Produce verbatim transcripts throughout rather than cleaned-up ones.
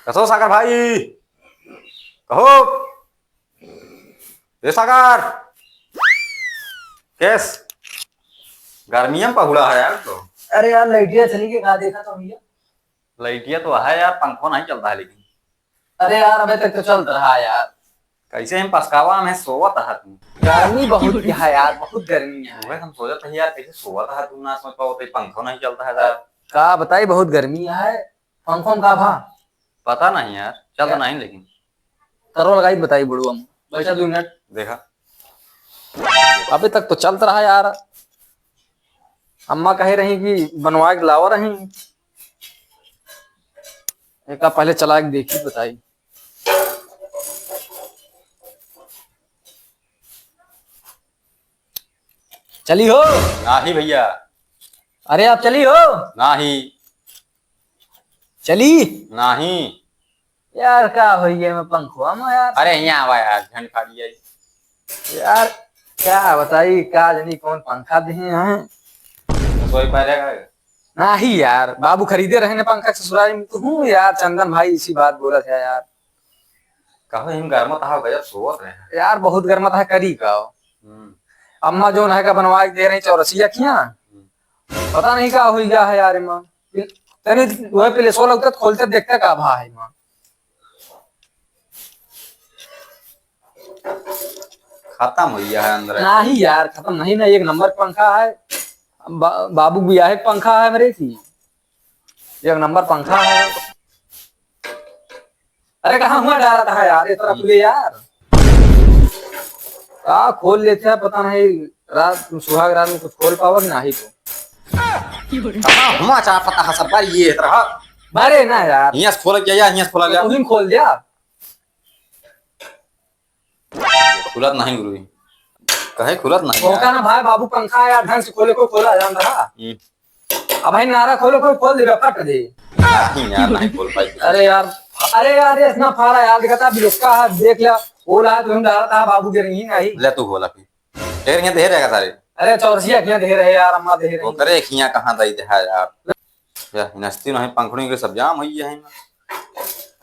कसो सागर भाई, कहो। ए सागर, केस गर्मियम पहुड़ा है यार तो। अरे यार, लइटिया चली के का देखा तो भैया? लइटिया तो है यार, पंखो नहीं चलता है लेकिन। अरे यार, अबे तक तो चलत रहा यार। कैसे हम पसकावा में सोवत है तू? गर्मी बहुत है यार, बहुत गर्मी है। वह हम सोचत है यार, कैसे सोवत है तू, ना समझ पावत है, पंखो नहीं चलता है यार। का बताई, बहुत गर्मी है। पंखो में का भा? पता नहीं यार, चल तो यार। नहीं लेकिन। करो लगाई बताई बुढ़ू हम। बैठा दो मिनट। देखा। अबे तक तो चलत रहा यार। अम्मा कहे रही कि बनवा के लावा रही। एक पहले चला के देखी बताई। चली हो? नाही भैया। अरे आप चली हो? नाही। चली? नाही। यार का होई गया में पंखवा में यार? अरे यहाँ आवा यार, झंड खा लिया। यार का बताई, का जानी कौन पंखा दिए हैं। रसोई पर रहेगा। नाही यार, बाबू खरीदे रहे ने पंखा ससुराल में, तो हूँ यार, चंदन भाई इसी बात बोलत है यार। कहो हिम गरमत हा, गजब सोवत रहे हैं। यार बहुत गरमत हा, करी का हो? हम्म। अम्मा जोन है का बनवा के दे रही चौरसिया खिया। हम्म। पता नहीं का होई गया है यार इमा। तनी वह पहले सो लगता खोलते देखते का भा है इमा। खत्म हो गया है अंदर। नाही यार, खत्म नहीं ना, एक नंबर पंखा है। बा-, बाबू बियाहे के पंखा है मेरे की, एक नंबर पंखा है। अरे कहाँ हुआ डाला था यार, इतना खुले यार। का खोल लेते हैं, पता नहीं रात सुहाग रात में कुछ खोल पावा कि नाही तो। कहाँ हुआ चाह पता है सब बार ये तरह। बारे ना यार। हियां से खोल गया, हियां से खोला गया। तुम खोल दिया। खुलत नहीं गुरु। कहे खुलत नहीं ओका यार। ना भाई, बाबू पंखा यार ढंग से खोले को खोला जान रहा। हम्म। अब भाई नारा खोलो, कोई खोल देगा, फट दे। नहीं यार, नहीं खोल पाई। अरे यार, अरे यार, ये इतना फाड़ा यार, दिखाता बिलोका है, देख लिया, वो ला तुम डाला था बाबू के रही नहीं। ले तू खोला फिर। ढेर यहाँ ढेर रहेगा सारे। अरे चौरसिया क्या ढेर है यार, अम्मा ढेर है। वो करे खिया कहाँ दई दे है यार। या नस्ती नहीं, पंखुड़ी के सब जाम हुई है ना।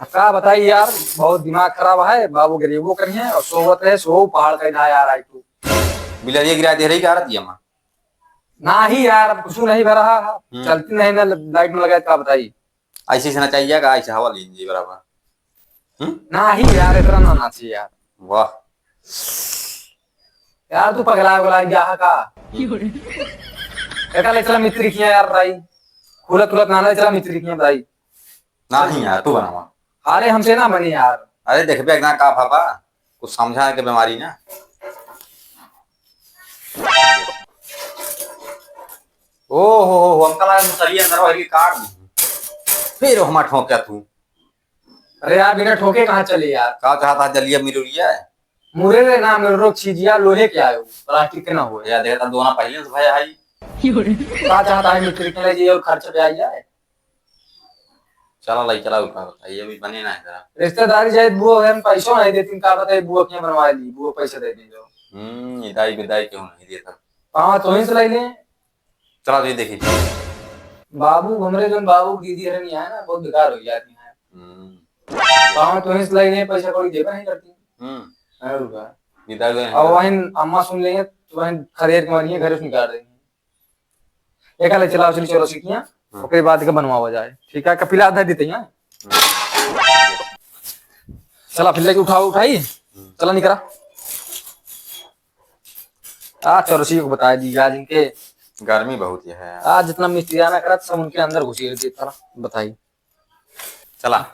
अब का बताई यार, बहुत दिमाग खराब है, बाबू गरीबों करिए और सोवत रहे, सो पहाड़ का ना यार आई तू। बिलरिया गिरा दे रही का रतिया माँ। नाही यार, अब कुछ नहीं भरा है। हम्म। चलती नहीं ना, लाइट में लगाए, का बताई? ऐसे से ना चाहिए का, ऐसे हवा लीजिए बराबर। हम्म? नाही यार, इतना ना, ना चाहिए यार। वाह। यार, तू पगला, पगला गया है का? एका ले चला मिस्त्री किया यार, भाई। खुलत, खुलत ना, ना, चला मिस्त्री किया, भाई। नाही यार, तू बनावा। अरे, हमसे ना बनी यार। अरे, देखबे, इतना का भापा? कुछ समझा के बीमारी ना। ओ हो हो, हमका लगा मुसरिया अंदर वाली काट दी। फिर हमा ठोंका तू। अरे यार, बिना ठोके कहाँ चले यार? का चाहता है, जलिया मिरुरिया है? मुरे रे ना, मेरे रोग चीजिया लोहे के आयो, प्लास्टिक के ना होए। यार, देखता दोना पहले से भय आई। का चाहता है, मिस्त्री के लिए और खर्च पे आई जाए? चला लाई, चला, ऊपर बताइए, अभी बने ना है जरा। रिश्तेदारी जाए, बुआ है, हम पैसों नहीं देती, का बताए, बुआ के बनवा ली, बुआ पैसे दे दे जो। हम्म, इदाई बिदाई क्यों नहीं देता? पाँव तो ही से लाई ले। चला जी देखी। बाबू, हमरे जोन बाबू की दीदी रहनी है ना, बहुत बेकार हो जाती है। हम्म। पाँव तो ही से लाई ले, पैसा कौड़ी देबे नहीं करती। हम्म। और का? बिदाई गए हैं। और वहीं अम्मा सुन लेंगे, तो वहीं खदेड़ के मारिए, घर से निकाल देंगे। एक ले चलाओ, चली चलो सीखिया, हम्म। ओकरे बाद के बनवावा जाए। ठीक है, कपिला दे देते हैं। हम्म। चला फिर लेके उठाओ, उठाई। हम्म। चला निकरा। आ चौरसिया को बता दी आज इनके। गर्मी बहुत ही है। आज जितना मिस्त्रियाना करत सब उनके अंदर घुसी रहती है। चला बताई। चला।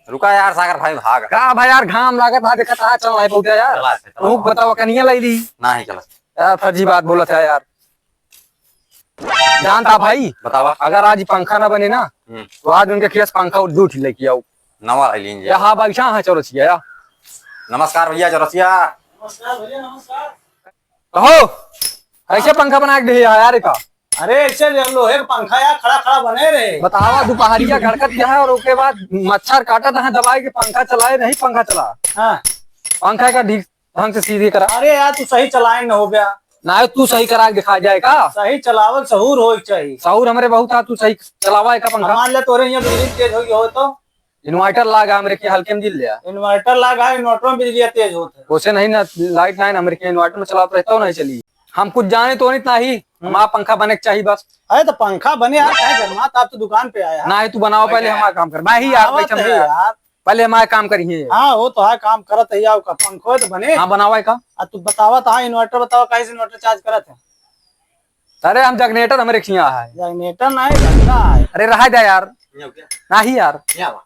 रुका यार सागर भाई, भाग। का भाई यार, घाम लागत बा, देखत आ, चल नहीं पहुंचा यार। चला, चला। तू बतावा, कनिया लाई ली। नहीं, चला। यार फर्जी बात बोलत है यार। जानता भाई, बतावा। अगर आज पंखा ना बने ना, हम्म। तो आज उनके खेस पंखा और दू ठी लेके आओ। नवा लाई लीन जी। यहाँ बैठा है चौरसिया यार। नमस्कार भैया चौरसिया। नमस्कार भैया, नमस्कार। कहो, कैसे पंखा बना के दे यार का? अरे, ऐसे ले लो, एक पंखा यार खड़ा खड़ा बने रहे। बतावा, दोपहरिया गड़कत गया है और उसके बाद मच्छर काटत है, दबाई के पंखा चलाए, नहीं पंखा चला। हाँ। पंखा का ढीक ढंग से सीधे करा। अरे यार, तू सही चलाए न हो गया। ना, तू सही करा के दिखा जाए का? सही चलावल सहूर होए के चाही। सहूर हमरे बहुत है, तू सही चलावा है का पंखा? हमार ले तोरे यहाँ बिजली तेज होई हो तो? Inverter लागा हमरे के हल्के में दिल लिया। Inverter लागा है, inverter में बिजली तेज होत है। उसे नहीं ना, light नहीं ना, हमरे के inverter में चलावत रहता हो, नहीं चली। हम कुछ जाने तो नहीं, नहीं, हम्म। हमारा पंखा बने के चाहिए बस। अरे तो पंखा बने यार, काहे गरमात, आप तो दुकान पे आया। ना है, तू बनाओ पहले, हमारा काम कर। मैं ही यार, आवत बैठा है मेरा। यार। पहले हमारा काम करिए। हाँ, वो तो है, काम करत है, आओ का पंखो है तो बने। हाँ, बनावा है का? आ तू बतावा तो, हाँ, inverter बतावा, कैसे inverter charge करत है? अरे हम generator हमरे खिया है। Generator नहीं, धंधा है। अरे रहा दे यार। नहीं हो क्या? नहीं यार। नहीं आवा।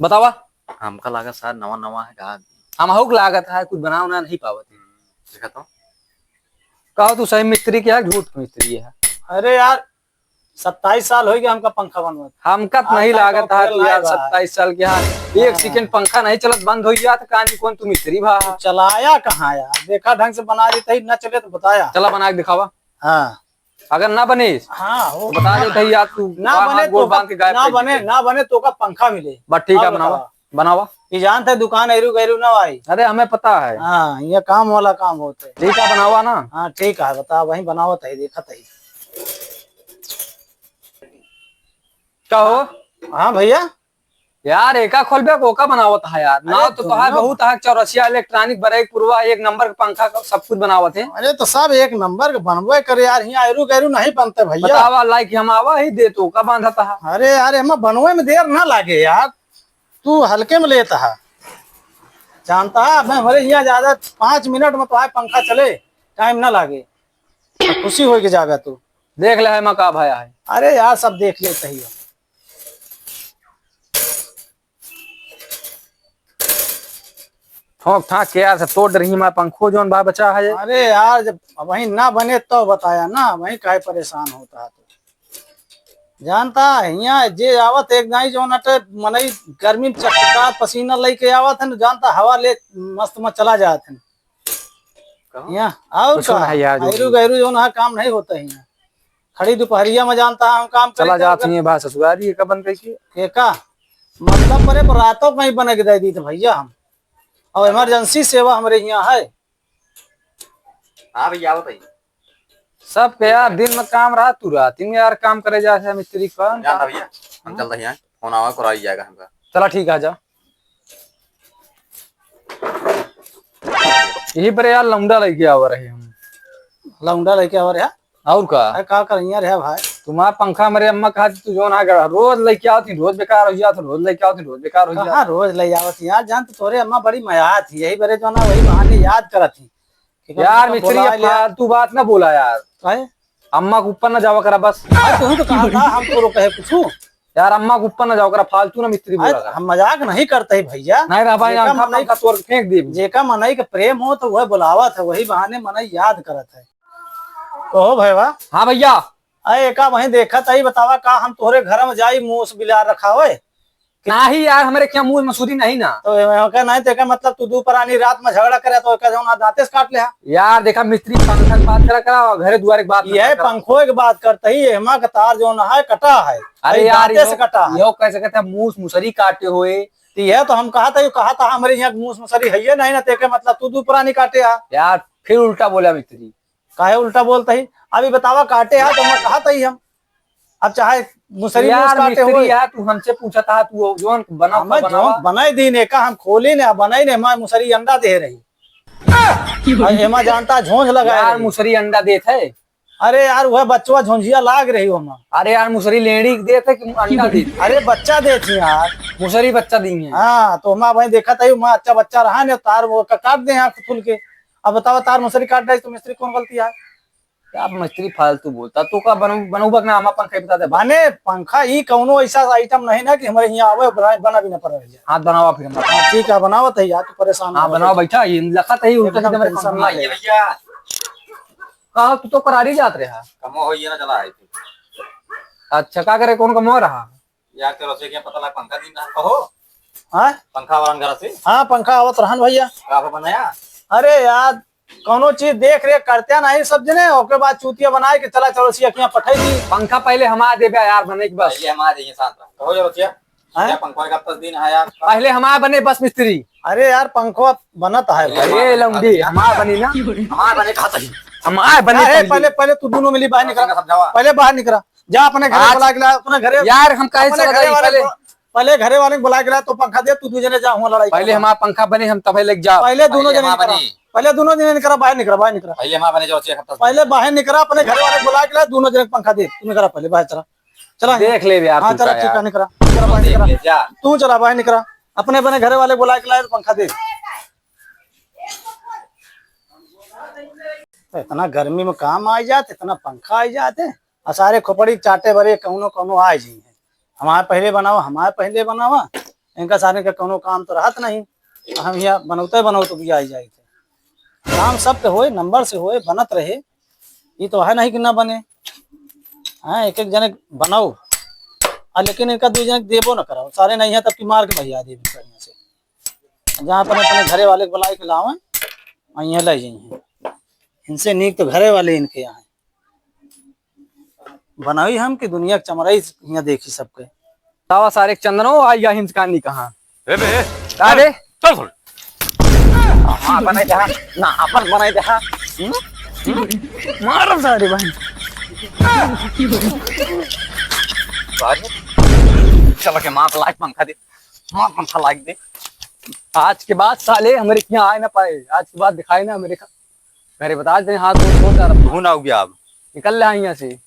बतावा। हमका लागत सार नवा नवा है का? हम हउक लागत है, कुछ बना उना नहीं पावत है। देखा तो। कहो तू सही मिस्त्री के है, झूठ के मिस्त्री है। अरे यार, सत्ताईस साल हो गया हमका पंखा बनवत। हमका तो आज नहीं तक लागत है फेल तू नहीं यार, बा। सत्ताईस साल के है। एक हाँ। Second पंखा नहीं चलत, बंद हो गया तो कहानी कौन तू मिस्त्री भा? तू चलाया कहाँ यार? देखा ढंग से बना देते ही, ना चले तो बताया। चला बना के दिखावा। हाँ। अगर ना बने, हाँ, हो। तो बता देते ही यार, तू ना बाहर बने हाथ गोड़ तो बांध के गायब ना कर बने, देते। ना बने तो का पंखा मिले। बस ठीक है, और बनावा, बतावा। बनावा। ये जानते हैं दुकान ऐरू गैरू ना आई। अरे हमें पता है। हाँ, ये काम वाला काम होता है। ठीक है, बनावा ना। हाँ, ठीक है, बता, वहीं बनावत है, देखत है। का हो? हाँ भैया। यार, एका खोलबे, ओका बनावत है यार। अरे नाव तो तोहार बहुत है, चौरसिया इलेक्ट्रॉनिक बरैकपुरवा, एक नंबर के पंखा का सब कुछ बनावत है। अरे तो सब एक नंबर के बनबे करे यार, हियाँ ऐरू गैरू नहीं बनते भैया। बतावा, लाइक हम आवा ही दे तो का बांधत है। अरे यार, एमा बनवे में देर ना लागे यार, तू हल्के में लेता है। जानता है, मैं हमारे यहाँ ज्यादा पाँच मिनट में तो आए पंखा चले, टाइम ना लागे, खुशी हो के जावे तू। देख ले है, मैं का भया है। अरे यार, सब देख लेते ही हम। ठोक ठाक के यार, सब तोड़ रही मैं पंखो जौन बा बचा है। अरे यार, जब वहीं ना बने तो बताया ना, वहीं काहे परेशान होता है तू। जानता है, हियाँ जे आवत एक दाई जौन अटे मनई गर्मी में चटका पसीना लेके आवत है न, जानता हवा ले मस्त में चला जात है। कहाँ? हियाँ और कुछ का? नहीं यार, जो ऐरू भी। गैरू जौन है काम नहीं होता है हियाँ। खड़ी दुपहरिया में जानता है हम काम चला करे जात के। हियाँ बा ससुरारी का बन गई की? एका मतलब परे पर रातों कहीं बने के दे दी तो भैया हम। और इमरजेंसी सेवा हमरे हियाँ है। हाँ भैया, बताइए। सब के यार दिन में काम रहा, तू रात में यार काम करे जा है मिस्त्री का। जानता भैया, हम चलता ही हैं, फोन आवा, कराई जाएगा हमका। चला ठीक है, जा। यही पर यार लौंडा लेके आवा रहे हम। लौंडा लेके आवा रहे? और का? अरे का करिया रे भाई? तुम्हारा पंखा मेरे अम्मा कहा थी, तू जो ना गड़ा, रोज लेके आवत ही, रोज बेकार हो जात, रोज लेके आवत ही, रोज बेकार हो जात। कहाँ रोज ले आवत ही यार, जान तो तोरे अम्मा बड़ी मया थी, यही बरे जो ना वही बहाने याद करत ही। कि कौन यार सा मिस्त्री, बोला अब लिया। फालतू बात ना बोला यार। काहे? अम्मा के ऊपर ना जावा करा बस। अरे तू ही तो कहा था, हम तो कहे कुछ। यार अम्मा के ऊपर ना जावा करा, फालतू ना मिस्त्री अरे बोला करा। हम मजाक नहीं करते ही भैया। नहीं रहा भाई, जेका अंगठा मनई पंखा तोड़ के फेंक देब। जेका मनई के प्रेम हो तो वह बुलावत है, वही बहाने मनई याद करत है। कहो भैया। हाँ भैया। अरे एका वहीं देखत आई, बतावा का हम तोहरे घर में जाई, मूस बिलार रखा होए? नाही यार, हमरे क्या मूस मसूरी नहीं ना। तो एका नहीं, तो एका मतलब तू दू परानी रात में झगड़ा करे तो एका जौन दांते से काट ले हा। यार देखा मिस्त्री, पंखा की बात करा करा और घरे दुआरे की बात ना यह करा करा। पंखो की बात करते ही एमा का तार जौन है कटा है। अरे ये यार, दांते से कटा है। यो कैसे कहते हैं, मूस मुसरी काटे हुए। तो यह तो हम कहा था, यो कहा था हमरे यहाँ मूस मुसरी है ये नहीं ना, तो एका मतलब तू दू परानी काटे हा। यार फिर उल्टा बोला मिस्त्री। काहे उल्टा बोलत ही? अभी बतावा, काटे हा तो मैं कहत ही हम। अब चाहे मुसरी मूस यार काटे मिस्त्री होए। यार, तू हमसे पूछत हा, तू जौन बनाओ हमें का बनावा। जौन बनाई दीन, एका हम खोली ने, बनाई ने, हमार मुसरी अंडा दे रही। और एमा जानता झोंझ लगा यार, रही। मुसरी अंडा देत है। अरे यार, वह बच्चवा झोंझिया लाग रही हो हमार। अरे यार, मुसरी लेंड़ी देत है कि अंडा देत है? अरे बच्चा देत है यार। मुसरी बच्चा दी है। हाँ, तो हमार भाई देखत ही, हमार अच्छा बच्चा रहा ने, तार वो का काट दे आँख खुल के। अब बतावा, तार मुसरी काट दे तो मिस्त्री कौन गलती है? क्या मिस्त्री फालतू बोलता? तू का बनऊ-, बनऊबा के ना, हम अपन खाई बता दे। माने पंखा ई कौनो ऐसा item नहीं ना कि हमरे यहाँ आवे, बना, बना भी ना पड़े भैया। हाथ बनावा फिर हमारा। हाँ, ठीक है, बनावत ही यार, तू परेशान हाँ, मत हो। बनावा, बैठा, ये लखत ही उल्टा एकदम सीधा मेरे tension पंखा ना ले। ये भैया। कहा तू तो करारी जात रहा। कमो हो ये ना चला है। अच्छा, का करे, कौन कमो रहा? यार, तेरे से क्या पता लगा, पंखा दिन ना कहो। हाँ? पंखा वाला घर से? हाँ, पंखा आवत रहन भैया। का बनाया? अरे यार, कौनो चीज देख रेख करते नहीं सब जने, ओके बाद चूतिया बनाए के चला चलो सी अखियां पठाई दी। पंखा पहले हमार देबे यार, बने के बस। पहले हमार देंगे, शांत रहो। कहो यार, बचिया। हैं? क्या पंखा का दस दिन है यार? पहले हमार बने बस मिस्त्री। अरे यार, पंखवा बनत है भाई। अरे लौंडी, हमार बनी ना। हमार बने खात ही। हमार बने अरे पहले। पहले, पहले तू दोनों मिली बाहर निकरा। समझावा। पहले बाहर निकरा। जा अपने घरे आज बुला के ला, अपने घरे, यार, हम काहे अपने से घरे बताई वाले पहले? को, पहले घरे वाले को बुला के ला, तो पंखा दे, तू दू जने जा, हुआ लड़ाई पहले कर। हमार पंखा बने, हम तबे लग जाओ। पहले दोनों पहले जने हमार निकरा। बने। पहले दोनों जने निकरा, बाहर निकरा, बाहर निकरा। पहले हमार बने जो चेक हफ्ता से। पहले बाहर निकरा, अपने घरे वाले को बुला के ला, दोनों जने पंखा दे, तू निकरा पहले बाहर चला। चला। देख ले यार, हाँ, तू चला, का ठीक है, यार। निकरा, निकरा, बाहर देख निकरा। ले, जा। तू चला, बाहर निकरा। अपने बने घरे वाले बुला के लाए, पंखा दे। इतना गर्मी में काम आ जात, इतना पंखा आ जात है, और सारे खोपड़ी चाटे बरे कौनो, कौनो आ जाई है। हमारे पहले बनावा, हमारे पहले बनावा, इनका सारे का कौनो काम तो रहत नहीं। हम यहाँ बनौते, बनौते भी आ जाए थे। काम सबके होए, नंबर से होए, बनत रहे, ये तो है नहीं कि ना बने। हाँ, एक एक जने बनाओ, आ लेकिन इनका दू जने देबो ना कराओ, सारे नहीं है तब की मार के भैया देबे बढ़िया से। जहाँ अपने, अपने घरे वाले को बुला के लावे, और यहाँ ले जाइए। इनसे नीक तो घरे वाले इनके यहाँ हैं। बनाई हम कि दुनिया के चमराई यहाँ देखी सबके। तावा सारे चंदनो आई या हिंचकानी कहाँ? ए बे, का रे? चल थोड़े। हाँ, बनाई दे, हाँ। ना, अपन बनाई दे, हाँ। हम्म? हम्म? मारो सारे भाई। सारे, चला के माँ को लाइट पंखा दे। माँ पंखा लाइट दे। आज के बाद साले हमरे यहाँ आए ना पाए। आज के बाद दिखाए ना हमरे खा-, घरे बता दे, हाथ गोड़ छोड़ दे। तू ना हो गया अब। निकल ले यहाँ से।